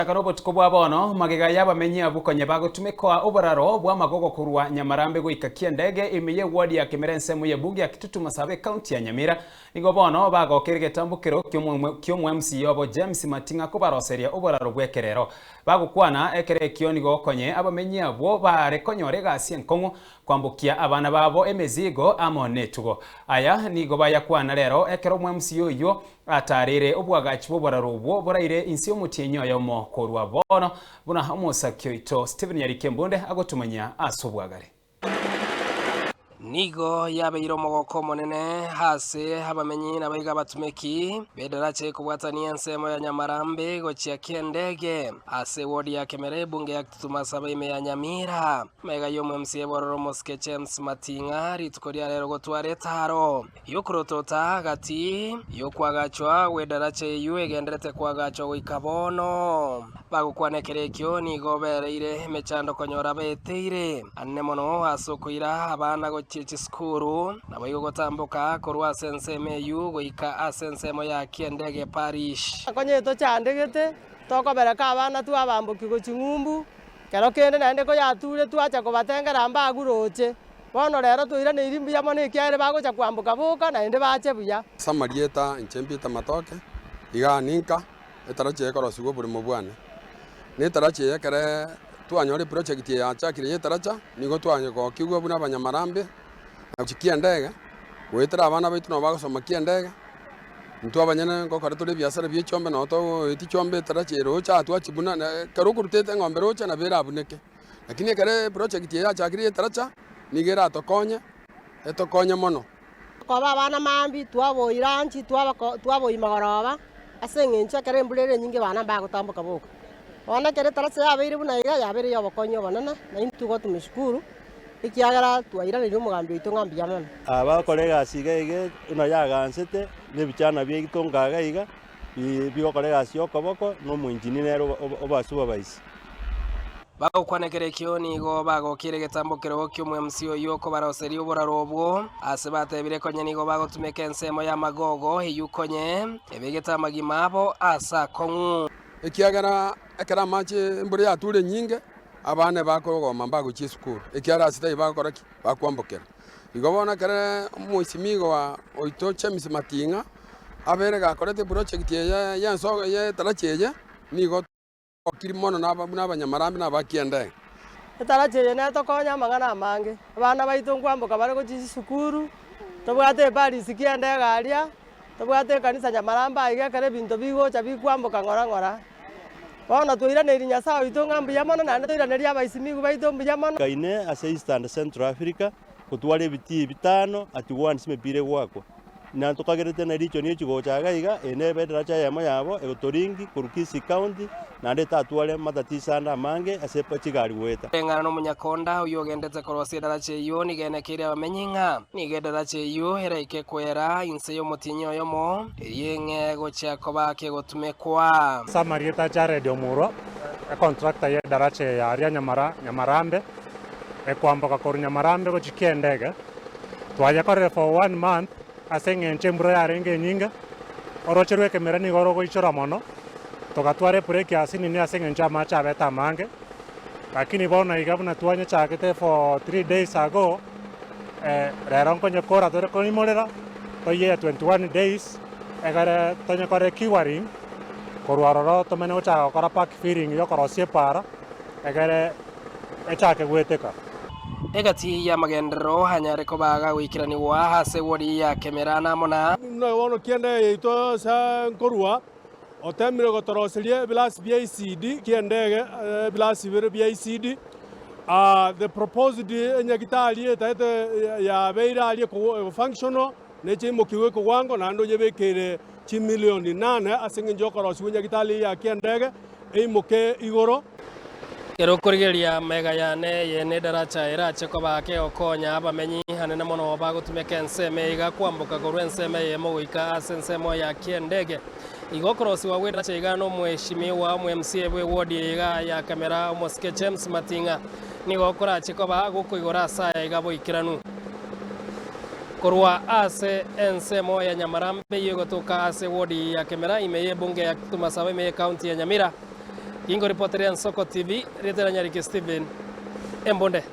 Gochaka nobotuko bwa bono, magega y'abamenyi abwo konya bagotumekwa oboraro bw'amagogo korwa Nyamarambe goika Kiandege ime y'eward ya Kemera ensemo y'ebunge ya Kitutu Masaba ekaunti ya Nyamira nigo bono bagokera egetambokero ki'omo-MCA obo James Mating'a kobaroseria oboraro bw'ekerero. Bagokwana ekero ekio nigo konye abamenyi abwo baare konyora egasi enkong'u kwambokia abana babo emezigo amo netugo. Aya nigo bayakwana rero ekero omo-MCA oyio Ataareire obwagachi bw'oboraro obwo boraire inse y'omotienyi oyomo korwa bono, buna omosaki oito Stephen Nyariki Embunde agotomanyia ase obwagare. Nigo yabeire omogoko omonene ase abamenyi naboigo abatumeki b'edaracha ekobwatania ensemo ya Nyamarambe gochia ki'endege ase ewodi ya Kemera ebunge ya Kitutu Masaba ime ya Nyamira. Magega y'omo-MCA bw'ororo omosike James Mating'a rituko ria rero gotwara etaaro. Y'okorotota gati y'okoagachwa gw'edaracha eyio egenderete koagachwa goika bono. Bagokwana ekero ekio nigo bereire emechando konyora beteire anene mono ase okoira abana gochia chisukuru, naboigo gotamboka korwa ase ensemo eyio goika ase ensemo ya Kiendege Parish. Konya tochandegete, tokobereka abana twabambokia gochia ng'umbu, kero kende naende koyature twacha kobatengera mbagu roche. Bono rero toiraneirie mbuya mono ekiagera bagocha kwamboka boka naende bache buya. Ase amarieta inche Peter Matoke, igaa ninka etarachi eye ekorosigwa oboremo bwane. Na etarachi eye ekere twanyora eproject eye yachakire ya etaracha, nigo twagokigwa buna abanyamarambe na gochia kiendege, goetera abana baito nabo bagosoma kiendege, intwe abanyene ngokora tore ebiasara bia chiombe nabo togoetia chiombe etarachi eye roche aa twachibuna ekero okorutete eng'ombe roche nabo erabuneke. Lakini ekero eproject eye yachakire y'etaracha, nigo eratokonye, etokonye mono. Koba abana mambia, twaboira nchi, twabako twaboyia magoroba, ase eng'encho ekero embura ere enyinge abana mbagotamboka boka. Bono ekero etaracha yabeire buna iga, yabeire ya obokonyi obonene, na intwe igo tumeshukuru, ekiagera twairaneire omogambi oito ng'a mbuya mono. Aba bagokora egasi iga iga buna yagansete, na ebichana biaito nkaga iga, bi bigokora egasi ya okoboko, na omoengineer nere oba supervise. Bagokwana ekero ekio nigo bagokiire egetambo kerogo ki'omwemsi oyio okobaroseria oboraro obwo, ase batebire konya nigo bagotumeka ensemo y'amagogo eyio konye ebegete amagima abo ase akong'u. Ekiagera ekero amache embura yature enyinge, abana bakogoma mbagochia esukuru, ekiagera ase taiyo bagokora ki? Bakwambokera. Igo bono ekero omoisimigwa oito James Mating'a abere gakorete eproject eye y'enso y'etarachi eye, nigo. Okiri mono buna abanyamarambe na abakiendege. Etaracha eye netokonya amang'ana amange. Abana baito nkwamboka bare gochia chisukuru, tobwate eparisi kiendege aria, tobwate ekanisa nyamarambe aiga ekero ebinto bigocha bikwamboka ng'ora ng'ora. Bono twairaneirie Nyasae oito ng'a mbuya mono naende toiranerie abaisimigu baito mbuya mono. Kaine ase East and Central Africa, gotwara ebitii bitano at once emepira egoakwa. Na ntokagerete ne riicho nigo chigocha iga iga, eye nebe edaracha eyemo yabo egotoringi korwa Kisii County, naende etatware matatiso ande amange ase chigari goeta. Koreng'ana nomonyakonda oyio ogendete korwa ase edaracha eyio nigo enekeire abamenyi ng'a nigo edaracha eyio eraike kwera inse y'omotienyi oyomo, erio eng'e gochia koba kegotumekwa. Ase amarieta Jared Omurwa, econtractor y'edaracha eye aria Nyamara Nyamarambe, ekwamboka korwa Nyamarambe gochia Kiendege, Twayekorire for one month ase eng'encho embura yarenge enyinge, oroche rw'ekemera nigo rogoichora mono, togatwara ebreak ase nini ase eng'encho amache abete amange, lakini bono iga buna twanyechagete for 3 days ago, rero nkonyekora tore koimorera, toyie 21 days, egere tonyekore curing, korwa ororo tomanye gochaka gokora back filling ya okorosia epaara, egere echake goeteka. Egati y'amagenderero anyare koba agagoikeranigwa ase ewodi ya Kemera na amo na. Buna bono ki'endege yaito ase nkorua, otemire gotoroseria ebilasi bia ECD ki'endege, ebilasi bire bia ECD. The proposed enyagitari etaete yabeire aria functional, neche imokigwe ekogwango naende onyebekeire chimilioni nane ase eng'encho y'okorosiwa enyagitari eye ya ki'endege eimoke igoro. Ekero okorigereria amaiga yane eye nedaracha erache koba ake gokonya abamenyi anene mono bagotumeka ensemo eye iga kwamboka korwa ensemo eyemo goika ase ensemo ya kiendege. Igo okorosigwa gw'edaracha iga nomweshimiwa omo MCA bw'ewodi eye iga ya Kamera omosike James Mating'a nigo korache koba gokoigora ase aya iga boikeranu. Korwa ase ensemo ya Nyamarambe eyio egotoka ase ewodi ya Kemera ime y'ebunge ya Kitutu Masaba ime y'ecounty ya Nyamira. Gingo ripoteria Ensoko TV, rieta ria Nyariki Stephen, Embonde.